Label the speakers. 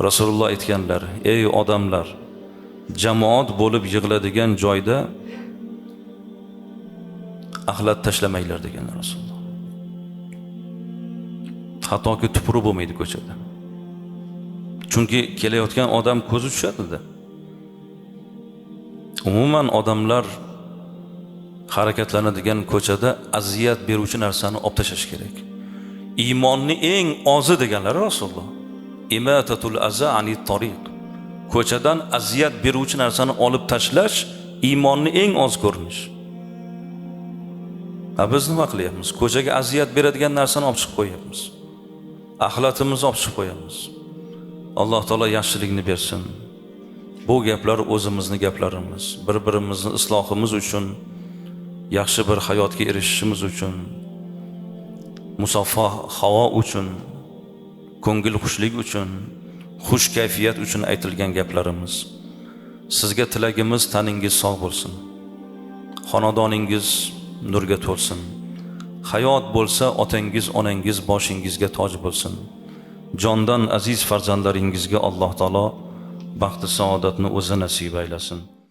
Speaker 1: Rasululloh aytganlar: "Ey odamlar, jamoat bo'lib yig'iladigan joyda axlat tashlamanglar" deganlar Rasululloh. Hattoki tupurib bo'lmaydi ko'chada. Chunki kelayotgan odam ko'zi tushadi-da. Umuman odamlar harakatlanadigan ko'chada aziyat beruvchi narsani olib tashlash kerak. Iymonni eng ozi deganlar Rasululloh. Imatatul aza anit tariq. Ko'chadan aziyat beruvchi narsani olib tashlash iymonni eng oz ko'rinishi. Ha, biz nima qilyapmiz? Ko'chaga aziyat beradigan narsani olib chiqib qo'yapmiz. Axlatimizni olib chiqib qo'yamiz. Alloh taolo yaxshilikni bersin. Bu gaplar o'zimizni gaplarimiz, bir-birimizni islohimiz uchun, yaxshi bir hayotga erishishimiz uchun, musaffo havo uchun, ko'ngil xushlik uchun, xush kayfiyat uchun aytilgan gaplarimiz. Sizga tilagimiz, taningiz sog' bo'lsin. Xonadoningiz nurga to'lsin. Hayot bo'lsa, otangiz, onangiz boshingizga toj bo'lsin. Jondan aziz farzandlaringizga Alloh taolo baxti saodatni o'zi nasib aylasin.